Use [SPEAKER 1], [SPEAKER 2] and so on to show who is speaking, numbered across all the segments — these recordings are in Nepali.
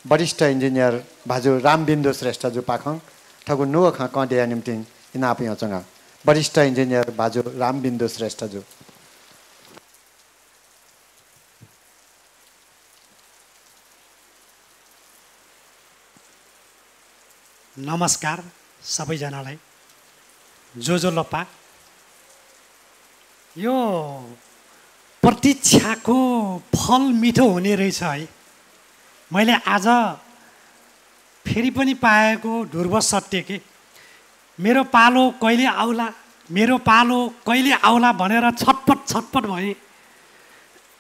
[SPEAKER 1] वरिष्ठ इन्जिनियर भाजु रामबिन्दु श्रेष्ठ जो पाखङ ठगु नुव ख कडिया निम्ति इनापि अचंगा वरिष्ठ इन्जिनियर भाजु रामबिन्दु श्रेष्ठ जो
[SPEAKER 2] नमस्कार सबैजनालाई जो लप्पा यो प्रतीक्षाको फल मिठो हुने रहेछ है। मैले आज फेरि पनि पाएको ध्रुव सत्य के मेरो पालो कहिले आउला मेरो पालो कहिले आउला भनेर छटपट भए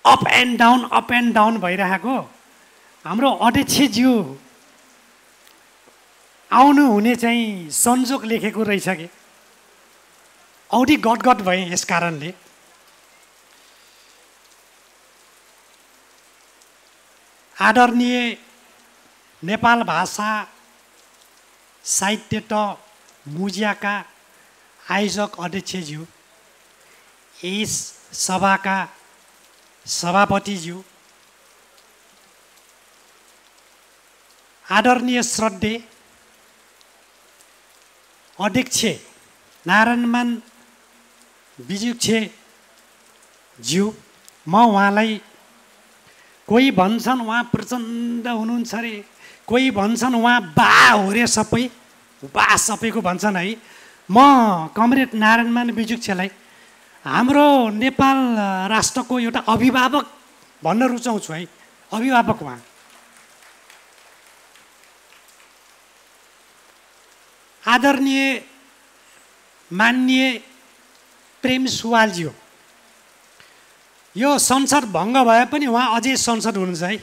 [SPEAKER 2] अप एन्ड डाउन भइरहेको हाम्रो अध्यक्षज्यू आउनु हुने चाहिँ संजोग लेखेको रहेछ के औधी गटगट भए यस कारणले। आदरणीय नेपाल भाषा साहित्य त मुजियाका आयोजक अध्यक्षज्यू, यस सभाका सभापतिज्यू, आदरणीय श्रद्धेय अध्यक्ष नारायणमान बिजुक्षज्यू, म उहाँलाई कोही भन्छन् उहाँ प्रचण्ड हुनुहुन्छ अरे, कोही भन्छन् उहाँ बा हो रे सबैको भन्छन् है। म कमरेड नारायणमान बिजुक्षलाई हाम्रो नेपाल राष्ट्रको एउटा अभिभावक भन्न रुचाउँछु है, अभिभावक उहाँ। आदरणीय माननीय प्रेम सुवालज्यू, यो संसद भङ्ग भए पनि उहाँ अझै संसद हुनुहुन्छ है,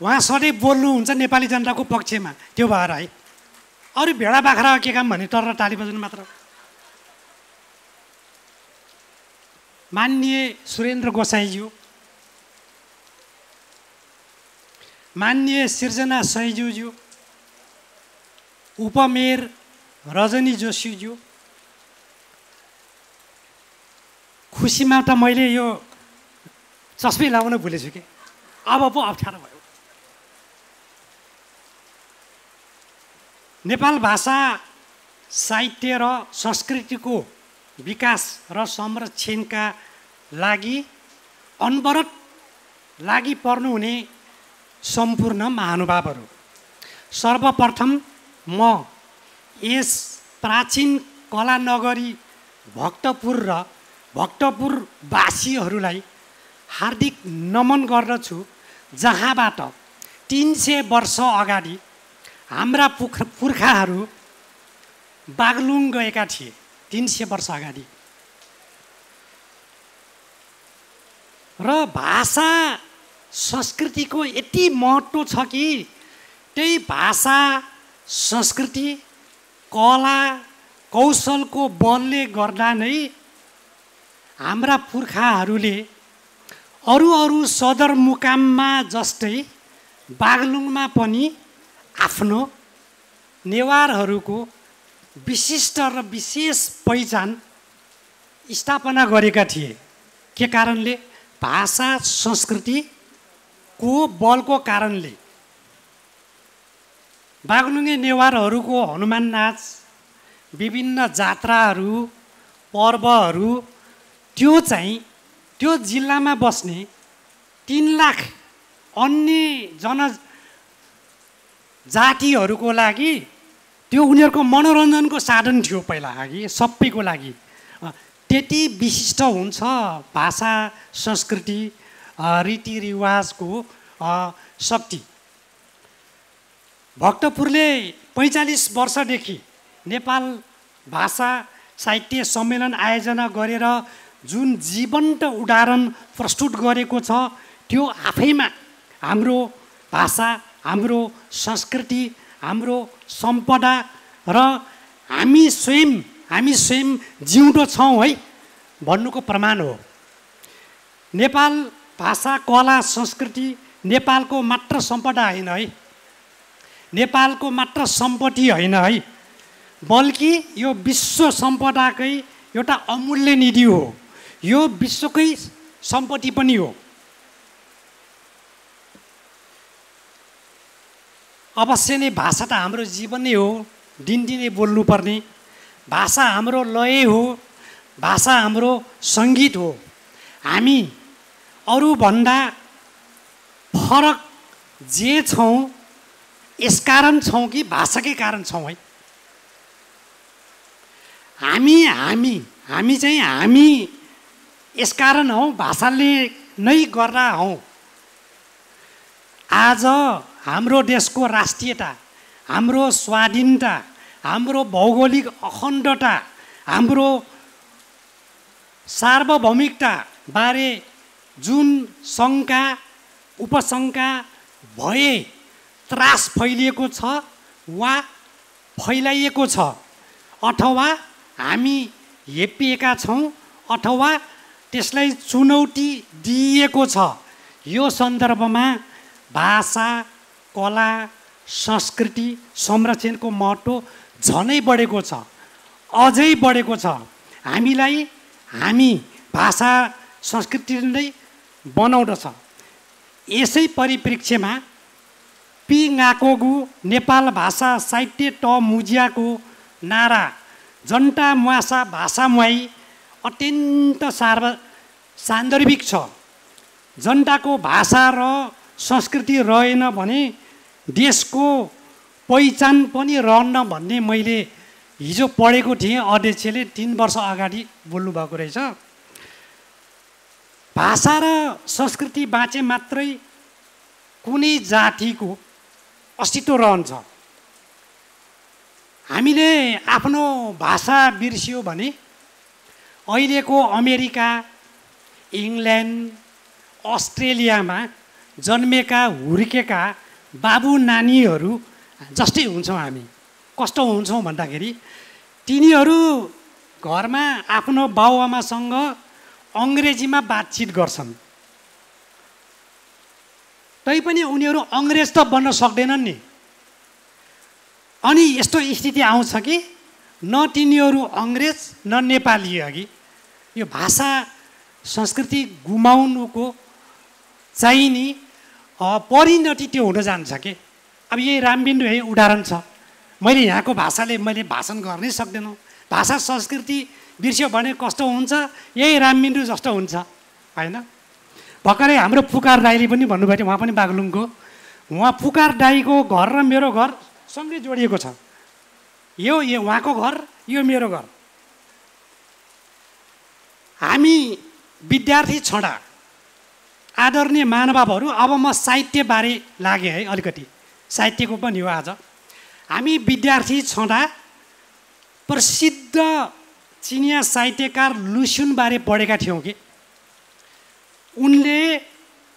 [SPEAKER 2] उहाँ सधैँ बोल्नुहुन्छ नेपाली जनताको पक्षमा, त्यो भएर है। अरू भेडा बाख्रा के काम भने तर ताली बजाउनु मात्र। माननीय सुरेन्द्र गोसाईज्यू, माननीय सिर्जना सैज्यूज्यू, उपमेयर रजनी जोशीज्यू, खुसीमा त मैले यो चस्मै लाउन भुलेछु कि अब पो अप्ठ्यारो भयो। नेपाल भाषा साहित्य र संस्कृतिको विकास र संरक्षणका लागि अनवरत लागि पर्नुहुने सम्पूर्ण महानुभावहरू, सर्वप्रथम म यस प्राचीन कला नगरी भक्तपुर र भक्तपुरवासीहरूलाई हार्दिक नमन गर्दछु, जहाँबाट 300 वर्ष अगाडि हाम्रा पुर्खाहरू बागलुङ गएका थिए। 300 वर्ष अगाडि र भाषा संस्कृतिको यति महत्त्व छ कि त्यही भाषा संस्कृति कला कौशलको बलले गर्दा नै हाम्रा पुर्खाहरूले अरू सदरमुकाममा जस्तै बागलुङमा पनि आफ्नो नेवारहरूको विशिष्ट र विशेष पहिचान स्थापना गरेका थिए। के कारणले? भाषा संस्कृतिको बलको कारणले। बागलुङे नेवारहरूको हनुमान नाच, विभिन्न जात्राहरू, पर्वहरू, त्यो चाहिँ त्यो जिल्लामा बस्ने 3 लाख अन्य जनजातिहरूको लागि त्यो उनीहरूको मनोरञ्जनको साधन थियो पहिला अघि सबैको लागि। त्यति विशिष्ट हुन्छ भाषा संस्कृति रीतिरिवाजको शक्ति। भक्तपुरले 45 वर्षदेखि नेपाल भाषा साहित्य सम्मेलन आयोजना गरेर जुन जीवन्त उदाहरण प्रस्तुत गरेको छ, त्यो आफैमा हाम्रो भाषा, हाम्रो संस्कृति, हाम्रो सम्पदा र हामी स्वयं जिउँदो छौँ है भन्नुको प्रमाण हो। नेपाल भाषा कला संस्कृति नेपालको मात्र सम्पदा होइन है, नेपालको मात्र सम्पत्ति होइन है, बल्कि यो विश्व सम्पदाकै एउटा अमूल्य निधि हो, यो विश्वकै सम्पत्ति पनि हो। अवश्य नै भाषा त हाम्रो जीवन नै हो, दिनदिनै बोल्नुपर्ने। भाषा हाम्रो लय हो, भाषा हाम्रो सङ्गीत हो। हामी अरूभन्दा फरक जे छौँ यसकारण छौँ कि भाषाकै कारण छौँ है? हामी चाहिँ हामी यसकारण हौँ, भाषाले नै गर्दा हौँ। आज हाम्रो देशको राष्ट्रियता, हाम्रो स्वाधीनता, हाम्रो भौगोलिक अखण्डता, हाम्रो सार्वभौमिकता बारे जुन शङ्का उपशङ्का भए त्रास फैलिएको छ वा फैलाइएको छ, अथवा हामी हेपिएका छौँ अथवा त्यसलाई चुनौती दिइएको छ, यो सन्दर्भमा भाषा, कला, संस्कृति संरक्षणको महत्त्व झनै बढेको छ, अझै बढेको छ। हामी भाषा संस्कृति नै बनाउँदछ। यसै परिप्रेक्ष्यमा पि ङाकोगु नेपाल भाषा साहित्य ट मुजियाको नारा जन्टा मुआसा भाषा मुआई अत्यन्त सान्दर्भिक छ। जनताको भाषा र संस्कृति रहेन भने देशको पहिचान पनि रहन्न भन्ने मैले हिजो पढेको थिएँ। अध्यक्षले 3 वर्ष अगाडि बोल्नुभएको रहेछ। भाषा र संस्कृति बाँचे मात्रै कुनै जातिको अस्तित्व रहन्छ। हामीले आफ्नो भाषा बिर्सियो भने अहिलेको अमेरिका, इङ्ल्यान्ड, अस्ट्रेलियामा जन्मेका हुर्केका बाबु नानीहरू जस्तै हुन्छौँ हामी। कस्तो हुन्छौँ भन्दाखेरि तिनीहरू घरमा आफ्नो बाउआमासँग अङ्ग्रेजीमा बातचित गर्छन्, तैपनि उनीहरू अङ्ग्रेज त बन्न सक्दैनन् नि। अनि यस्तो स्थिति आउँछ कि न तिनीहरू अङ्ग्रेज न नेपाली अघि यो भाषा संस्कृति गुमाउनुको चाहिँ नि परिणति त्यो हुन जान्छ कि। अब यही रामबिन्दु यही उदाहरण छ। मैले यहाँको भाषाले मैले भाषण गर्नै सक्दैनौँ। भाषा संस्कृति बिर्स्यो भने कस्तो हुन्छ, यही रामबिन्दु जस्तो हुन्छ होइन। भर्खरै हाम्रो पुकार दाईले पनि भन्नुभएको थियो, उहाँ पनि बागलुङको। उहाँ पुकार दाईको घर र मेरो घर सँगै जोडिएको छ। यो उहाँको घर, यो मेरो घर। हामी विद्यार्थी छँदा आदरणीय महानुभावहरू, अब म साहित्यबारे लागेँ है, अलिकति साहित्यको पनि हो आज। हामी विद्यार्थी छँदा प्रसिद्ध चिनिया साहित्यकार लुसुनबारे पढेका थियौँ कि उनले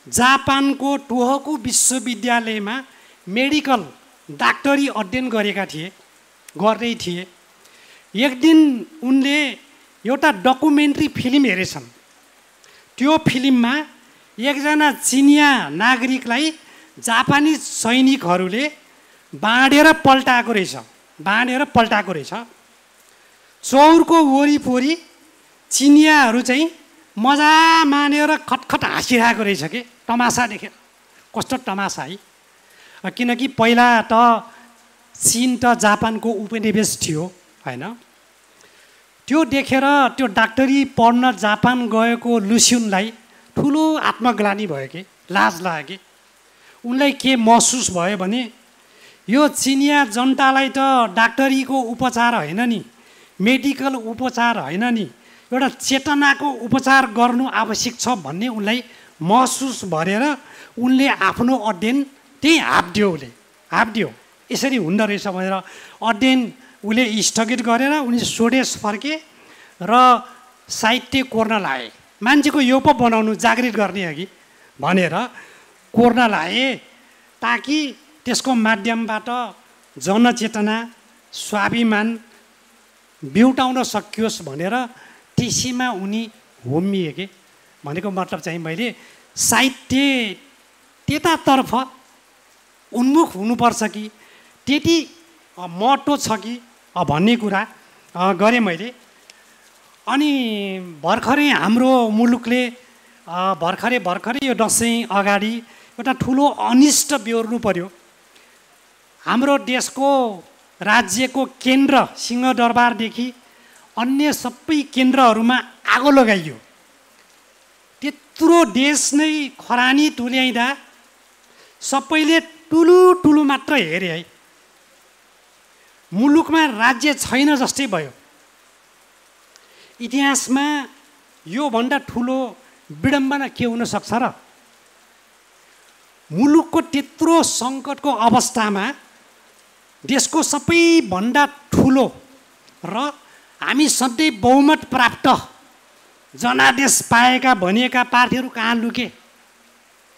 [SPEAKER 2] जापानको टोहोकु विश्वविद्यालयमा मेडिकल डाक्टरी अध्ययन गर्दै थिए। एक दिन उनले एउटा डकुमेन्ट्री फिल्म हेरेछन्। त्यो फिल्ममा एकजना चिनिया नागरिकलाई जापानी सैनिकहरूले बाँडेर पल्टाएको रहेछ। चौरको वरिपरि चिनियाहरू चाहिँ मजा मानेर खटखट हाँसिरहेको रहेछ कि तमासा देखेर। कस्तो तमासा है, किनकि पहिला त चीन त जापानको उपनिवेश थियो होइन। त्यो देखेर त्यो डाक्टरी पढ्न जापान गएको लुसुनलाई ठुलो आत्मग्लानि भयो कि लाज लाग्यो कि। उनलाई के महसुस भयो भने यो चिनिया जनतालाई त डाक्टरीको उपचार होइन नि, मेडिकल उपचार होइन नि, एउटा चेतनाको उपचार गर्नु आवश्यक छ भन्ने उनलाई महसुस भरेर उनले आफ्नो अध्ययन त्यही हाप्दियो। यसरी हुँदो रहेछ भनेर अध्ययन उसले स्थगित गरेर उनी स्वदेश फर्के र साहित्य कोर्न लाए। मान्छेको यो पो बनाउनु जागृत गर्ने अघि भनेर कोर्न लाए, ताकि त्यसको माध्यमबाट जनचेतना, स्वाभिमान बिउटाउन सकियोस् भनेर त्यसैमा उनी होमिए के। भनेको मतलब चाहिँ मैले साहित्य त्यतातर्फ उन्मुख हुनुपर्छ कि त्यति महत्त्व छ कि भन्ने कुरा गरेँ मैले। अनि भर्खरै हाम्रो मुलुकले भर्खरै यो दसैँ अगाडि एउटा ठुलो अनिष्ट बेहोर्नु पर्यो। हाम्रो देशको राज्यको केन्द्र सिंहदरबारदेखि अन्य सबै केन्द्रहरूमा आगो लगाइयो। त्यत्रो देश नै खरानी तुल्याइँदा सबैले ठुलो ठुलो मात्र हेरे है। मुलुकमा राज्य छैन जस्तै भयो। इतिहासमा योभन्दा ठुलो विडम्बना के हुन सक्छ र? मुलुकको त्यत्रो सङ्कटको अवस्थामा देशको सबैभन्दा ठुलो र हामी सधैँ बहुमत प्राप्त जनादेश पाएका भनिएका पार्टीहरू कहाँ लुके?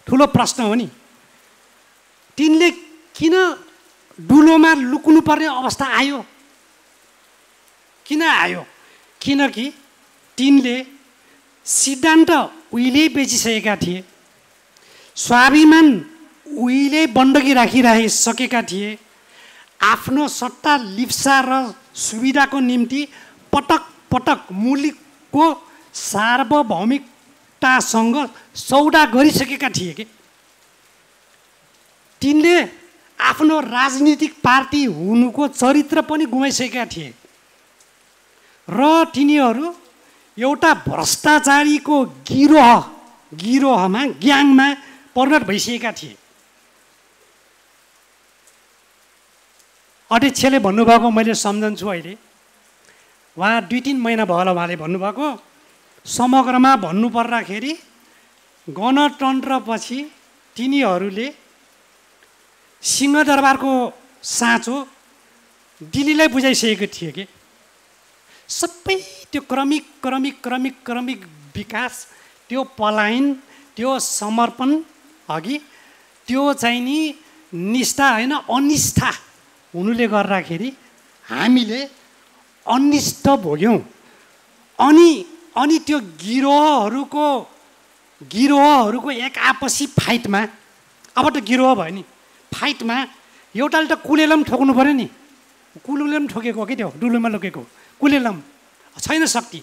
[SPEAKER 2] ठुलो प्रश्न हो नि। तिनले किन डुलोमा लुक्नुपर्ने अवस्था आयो? किन आयो? किनकि तिनले सिद्धान्त उहिले बेचिसकेका थिए, स्वाभिमान उहिले बन्दकी राखिसकेका थिए, आफ्नो सट्टा लिप्सा र सुविधाको निम्ति पटक पटक मुलुकको सार्वभौमिकतासँग सौदा गरिसकेका थिए के। तिनले आफ्नो राजनीतिक पार्टी हुनुको चरित्र पनि गुमाइसकेका थिए र तिनीहरू एउटा भ्रष्टाचारीको गिरोहमा ग्याङमा परिणत भइसकेका थिए। अध्यक्षले भन्नुभएको मैले सम्झन्छु। अहिले उहाँ 2-3 महिना भयो होला उहाँले भन्नुभएको, समग्रमा भन्नुपर्दाखेरि गणतन्त्रपछि तिनीहरूले सिंहदरबारको साँचो दिल्लीलाई बुझाइसकेको थियो कि सबै त्यो क्रमिक विकास, त्यो पलायन, त्यो समर्पण अघि त्यो चाहिँ नि निष्ठा होइन अनिष्ठा हुनुले गर्दाखेरि हामीले अनिष्ट भोग्यौँ। अनि त्यो गिरोहहरूको एक आपसी फाइटमा, अब त गिरोह भयो नि, फाइटमा एउटाले त कुलेलम ठोक्नु पऱ्यो नि। कुलेलम ठोकेको हो कि त्यो डुलोमा लुकेको कुलेलम छैन शक्ति।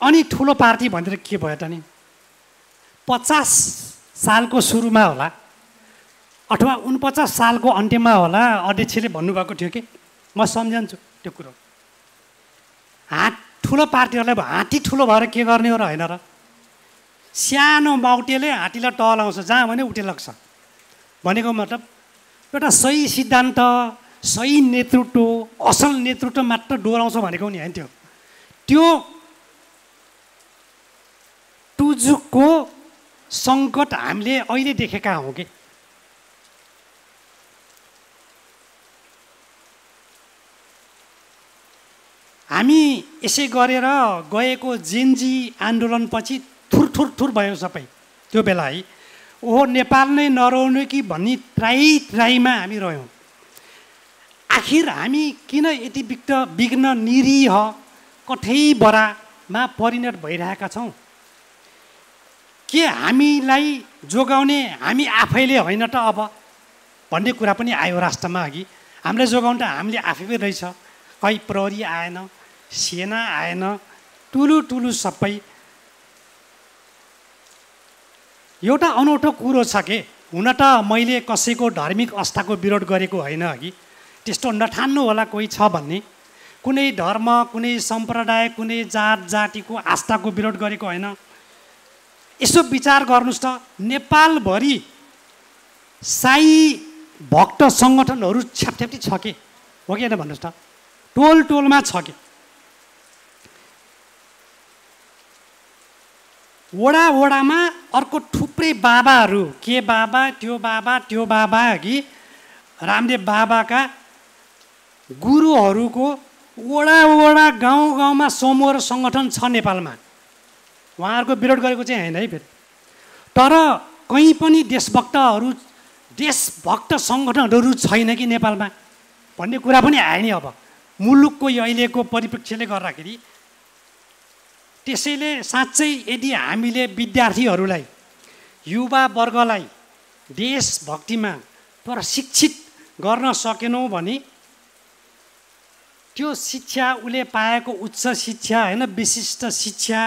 [SPEAKER 2] अनि ठुलो पार्टी भनेर के भयो त नि? 50 सालको सुरुमा होला अथवा 49 सालको अन्त्यमा होला अध्यक्षले भन्नुभएको थियो कि म सम्झन्छु त्यो कुरो। ठुलो पार्टीहरूलाई हात्ती ठुलो भएर के गर्ने हो र होइन र? सानो माउटेले हात्तीलाई टहलाउँछ, जहाँ भने उठे लाग्छ भनेको मतलब एउटा सही सिद्धान्त, सही नेतृत्व, असल नेतृत्व मात्र डोराउँछ भनेको नि होइन। त्यो टुजुकको सङ्कट हामीले अहिले देखेका हौँ कि हामी यसै गरेर गएको जेनजी आन्दोलनपछि थुर भयो सबै। त्यो बेला है ओहो नेपाल नै नरहनु कि भन्ने त्राईमा हामी रह्यौँ। आखिर हामी किन यति विघ्न निरीह कठैबरामा परिणत भइरहेका छौँ? के हामीलाई जोगाउने हामी आफैले होइन त अब भन्ने कुरा पनि आयो राष्ट्रमा। अघि हामीलाई जोगाउनु त हामीले आफै पनि रहेछ। खै प्रहरी आएन, सेना आएन, ठुलो सबै। एउटा अनौठो कुरो छ के, हुन त मैले कसैको धार्मिक आस्थाको विरोध गरेको होइन। अघि त्यस्तो नठान्नु होला कोही छ भन्ने। कुनै धर्म, कुनै सम्प्रदाय, कुनै जातिको आस्थाको विरोध गरेको होइन। यसो विचार गर्नुहोस् त, नेपालभरि साई भक्त सङ्गठनहरू छ्यापछ्याप्ती छ के हो कि होइन भन्नुहोस् त? टोलमा छ कि? वडामा अर्को थुप्रै बाबाहरू, के बाबा त्यो बाबा अघि रामदेव बाबाका गुरुहरूको वडा गाउँमा समूह र सङ्गठन छ नेपालमा। उहाँहरूको विरोध गरेको चाहिँ होइन है फेरि। तर कहीँ पनि देशभक्त सङ्गठनहरू छैन कि नेपालमा भन्ने कुरा पनि आयो नि। अब मुलुकको अहिलेको परिप्रेक्ष्यले गर्दाखेरि त्यसैले साँच्चै यदि हामीले विद्यार्थीहरूलाई, युवा वर्गलाई देशभक्तिमा प्रशिक्षित गर्न सकेनौँ भने त्यो शिक्षा, उसले पाएको उच्च शिक्षा होइन, विशिष्ट शिक्षा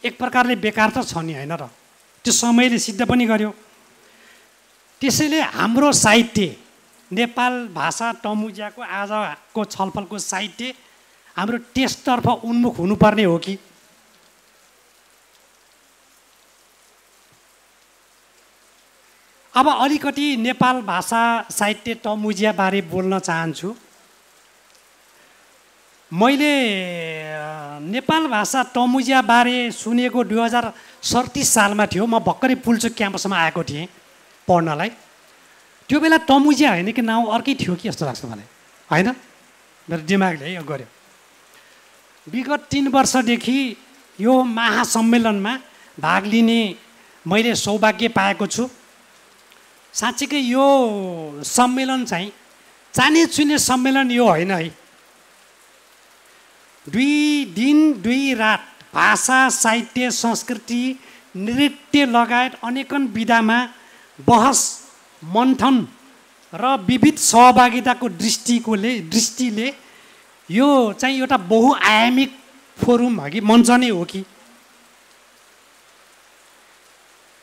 [SPEAKER 2] एक प्रकारले बेकार त छ नि होइन र? त्यो समयले सिद्ध पनि गर्यो। त्यसैले हाम्रो साहित्य, नेपाल भाषा टमुजियाको आजको छलफलको साहित्य हाम्रो त्यसतर्फ उन्मुख हुनुपर्ने हो कि? अब अलिकति नेपाल भाषा साहित्य टमुजिया बारे बोल्न चाहन्छु। मैले नेपाल भाषा टमुजिया बारे सुनेको 2037 सालमा थियो। म भर्खरै पुल्चोक क्याम्पसमा आएको थिएँ पढ्नलाई। त्यो बेला टमुजिया होइन कि नाउँ अर्कै थियो कि जस्तो लाग्छ मलाई, होइन? मेरो दिमागले यो गर्यो। विगत 3 वर्षदेखि यो महासम्मेलनमा भाग लिने मैले सौभाग्य पाएको छु। साँच्चीकै यो सम्मेलन चाहिँ चाने चुने सम्मेलन यो होइन है। 2 दिन 2 रात भाषा, साहित्य, संस्कृति, नृत्य लगायत अनेकन विधामा बहस, मन्थन र विविध सहभागिताको दृष्टिले यो चाहिँ एउटा बहुआयामिक फोरम हो कि मञ्च नै हो कि?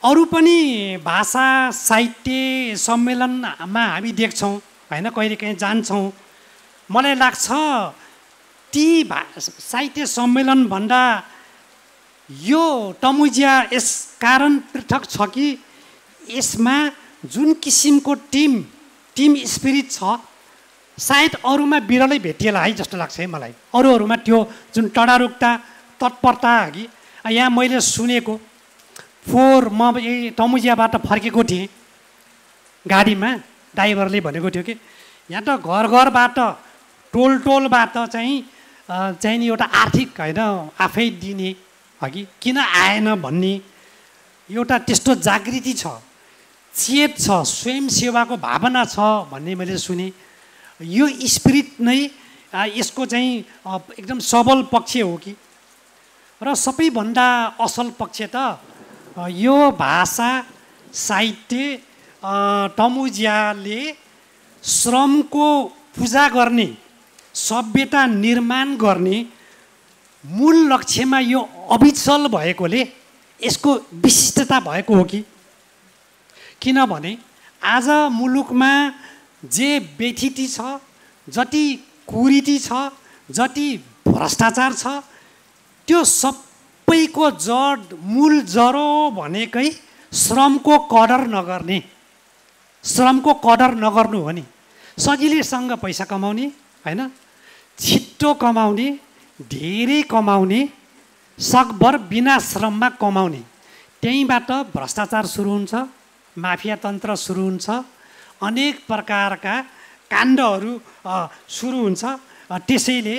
[SPEAKER 2] अरू पनि भाषा साहित्य सम्मेलनमा हामी देख्छौँ, होइन? कहिलेकाहीँ जान्छौँ। मलाई लाग्छ ती साहित्य सम्मेलनभन्दा यो टमुजिया यस कारण पृथक छ कि यसमा जुन किसिमको टिम स्पिरिट छ, सायद अरूमा बिरलै भेटिएला है जस्तो लाग्छ है मलाई। अरूहरूमा त्यो जुन टडारुकता, तत्परता हो कि यहाँ मैले सुनेको म यही टमुजियाबाट फर्केको थिएँ गाडीमा, ड्राइभरले भनेको थियो कि यहाँ त घरबाट टोलबाट चाहिँ नि एउटा आर्थिक होइन आफै दिने हो कि किन आएन भन्ने एउटा त्यस्तो जागृति छ, चेत छ, स्वयंसेवाको भावना छ भन्ने मैले सुने। यो स्पिरिट नै यसको चाहिँ एकदम सबल पक्ष हो कि? र सबैभन्दा असल पक्ष त यो भाषा साहित्य टमुजियाले श्रमको पूजा गर्ने, सभ्यता निर्माण गर्ने मूल लक्ष्यमा यो अविचल भएकोले यसको विशिष्टता भएको हो कि? किनभने आज मुलुकमा जे व्यथिति छ, जति कुरीति छ, जति भ्रष्टाचार छ, त्यो सबैको जड, मूल जरो भनेकै श्रमको कदर नगर्ने, श्रमको कदर नगर्नु हो नि। सजिलैसँग पैसा कमाउने, होइन? छिट्टो कमाउने, धेरै कमाउने, सकभर बिना श्रममा कमाउने। त्यहीँबाट भ्रष्टाचार सुरु हुन्छ, माफिया तन्त्र सुरु हुन्छ, अनेक प्रकारका काण्डहरू सुरु हुन्छ। त्यसैले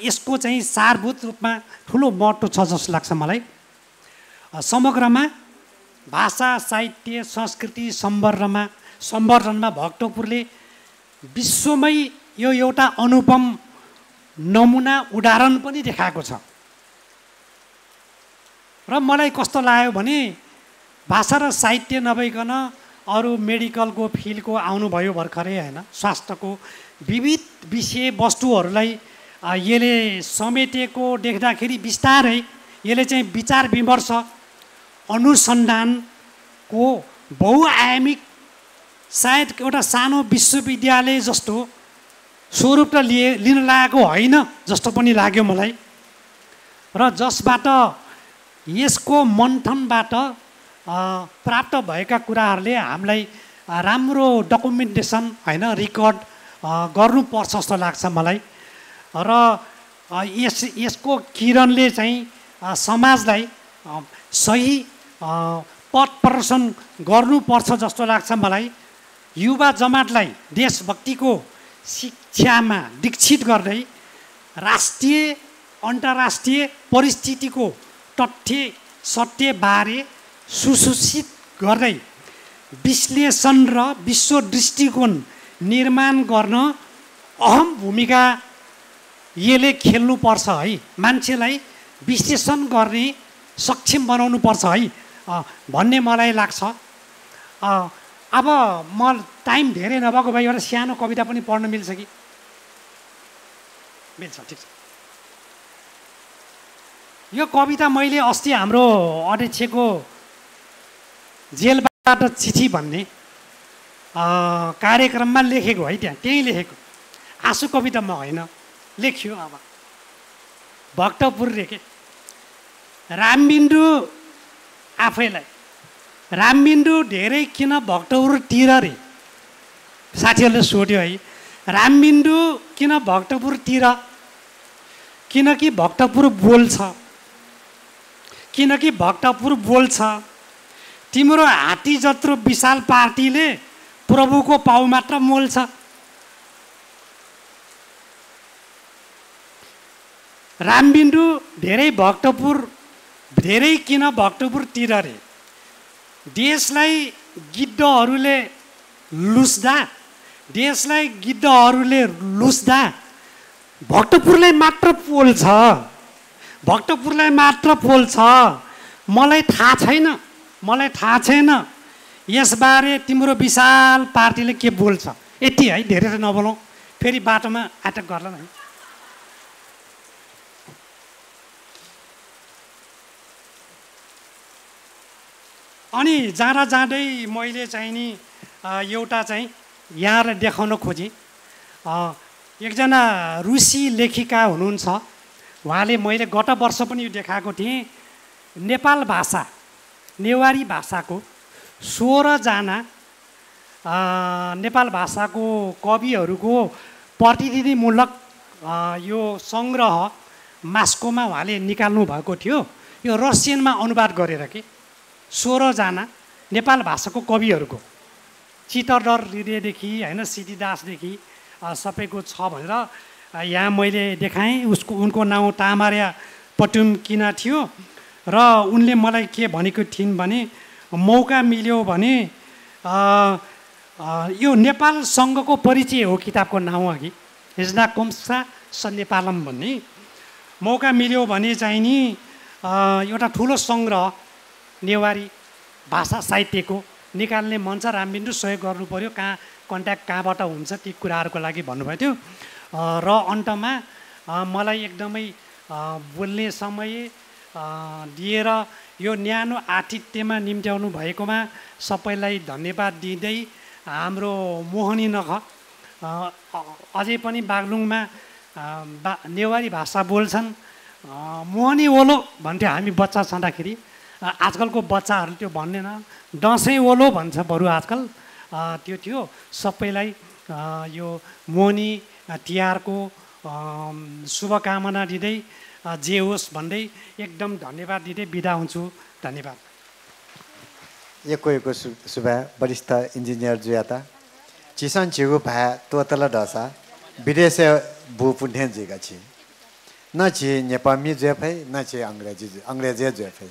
[SPEAKER 2] यसको चाहिँ सारभूत रूपमा ठुलो महत्त्व छ जस्तो लाग्छ मलाई। समग्रमा भाषा, साहित्य, संस्कृति सम्वर्धनमा भक्तपुरले विश्वमै यो एउटा अनुपम नमुना उदाहरण पनि देखाएको छ। र मलाई कस्तो लाग्यो भने भाषा र साहित्य नभइकन अरू मेडिकलको फिल्डको आउनुभयो भर्खरै, होइन? स्वास्थ्यको विविध विषय वस्तुहरूलाई यसले समेटेको देख्दाखेरि बिस्तारै यसले चाहिँ विचार विमर्श, अनुसन्धानको बहुआयामिक सायद एउटा सानो विश्वविद्यालय जस्तो स्वरूप त लिन लागेको होइन जस्तो पनि लाग्यो मलाई। र जसबाट यसको मन्थनबाट प्राप्त भएका कुराहरूले हामीलाई राम्रो डकुमेन्टेसन, होइन, रेकर्ड गर्नुपर्छ जस्तो लाग्छ मलाई। र यसको किरणले चाहिँ समाजलाई सही पथ प्रदर्शन गर्नुपर्छ जस्तो लाग्छ मलाई। युवा जमातलाई देशभक्तिको शिक्षामा दीक्षित गर्दै राष्ट्रिय अन्तर्राष्ट्रिय परिस्थितिको तथ्य सत्यबारे सुसूचित गर्दै विश्लेषण र विश्व दृष्टिकोण निर्माण गर्न अहम भूमिका यसले खेल्नुपर्छ है। मान्छेलाई विश्लेषण गर्ने सक्षम बनाउनुपर्छ है भन्ने मलाई लाग्छ। अब म टाइम धेरै नभएको भए एउटा सानो कविता पनि पढ्न मिल्छ कि? मिल्छ, ठिक छ। यो कविता मैले अस्ति हाम्रो अध्यक्षको जेलबाट चिठी भन्ने कार्यक्रममा लेखेको है, त्यहीँ लेखेको आँसु कविता म होइन, लेख्यो। अब भक्तपुर लेखे रामबिन्दु आफैलाई, रामबिन्दु धेरै किन भक्तपुरतिर रे? साथीहरूले सोध्यो है, रामबिन्दु किन भक्तपुरतिर? किनकि भक्तपुर बोल्छ, किनकि भक्तपुर बोल्छ। तिम्रो हात्ती जत्रो विशाल पार्टीले प्रभुको पाउ मात्र मोल्छ। रामबिन्दु धेरै किन भक्तपुरतिर रे? देशलाई गिद्धहरूले लुस्दा भक्तपुरलाई मात्र पोल्छ, भक्तपुरलाई मात्र पोल्छ। मलाई थाहा छैन यसबारे तिम्रो विशाल पार्टीले के बोल्छ। यति है, धेरै त नबोलौँ, फेरि बाटोमा अट्याक गर्ला है। अनि जाँदै मैले चाहिँ नि एउटा चाहिँ यहाँलाई देखाउन खोजेँ। एकजना रुसी लेखिका हुनुहुन्छ, उहाँले मैले गत वर्ष पनि यो देखाएको थिएँ। नेपाल भाषा, नेवारी भाषाको 16 जना नेपाल भाषाको कविहरूको प्रतिनिधिमूलक यो सङ्ग्रह मास्कोमा उहाँले निकाल्नु भएको थियो। यो रसियनमा अनुवाद गरेर के 16 जना नेपाल भाषाको कविहरूको, चित्तडर हृदयदेखि होइन, सिद्धिदासदेखि सबैको छ भनेर यहाँ मैले देखाएँ। उनको नाउँ तामार्या पटुमकिना थियो र उनले मलाई के भनेको थिइन् भने, मौका मिल्यो भने यो नेपाल सङ्घको परिचय हो किताबको नाउँ अघि, हिजना कोम्सा स नेपालम भन्ने। मौका मिल्यो भने चाहिँ नि एउटा ठुलो सङ्ग्रह नेवारी भाषा साहित्यको निकाल्ने मन छ, रामबिन्दु सहयोग गर्नु पऱ्यो, कन्ट्याक्ट कहाँबाट हुन्छ ती कुराहरूको लागि भन्नुभएको थियो। र अन्तमा मलाई एकदमै बोल्ने समय दिएर यो न्यानो आतिथ्यमा निम्त्याउनु भएकोमा सबैलाई धन्यवाद दिँदै, हाम्रो मोहनी नख अझै पनि बागलुङमा नेवारी भाषा बोल्छन्। मोहनी ओलो भन्थ्यो हामी बच्चा छँदाखेरि, आजकलको बच्चाहरू त्यो भन्दैन, दसैँ ओलो भन्छ बरु आजकल। त्यो थियो। सबैलाई यो मोहनी तिहारको शुभकामना दिँदै, जे होस् भन्दै एकदम धन्यवाद दिँदै बिदा हुन्छु। धन्यवाद।
[SPEAKER 1] एको सुबा वरिष्ठ इन्जिनियर जुयाता चिसन छिगु भा तोतल डसा विदेश बु पुण्य जिगा छि न छि नेपाली जेफै न छि अंग्रेजी जेफै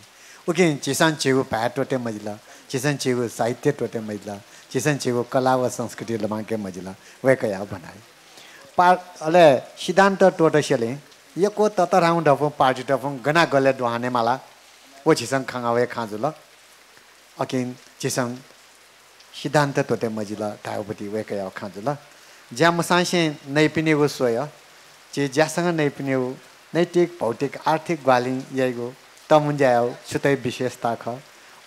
[SPEAKER 1] उकिन चिसन छिगु भा टोटे मजिला, चिसन छिगु साहित्य टोटे मजिला, चिसन छिगु कला व संस्कृति लमाके मजिला वे कया बनाए अले सिद्धान्त टोटसेले यको ततराउ डफु पार्टी डफु गना गले दोहाने माला ओ चिसन खाङावे खाजुल अकिन चिसन सिद्धान्त टोटे मजिला ताउपति वे कया खाजुल ज्या मसासे नै पिने वो सोय जे ज्यासँग नै पिने नैतिक भौतिक आर्थिक ग्वाली यगो तमुन्जाउ छुतै विशेषता ख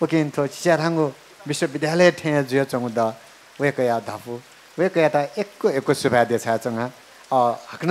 [SPEAKER 1] ओकिन थो चिरांगो विश्वविद्यालय थे जुय चंगुद वे कया धापु वे कया ता एको सुभा देछा चंगा हक्न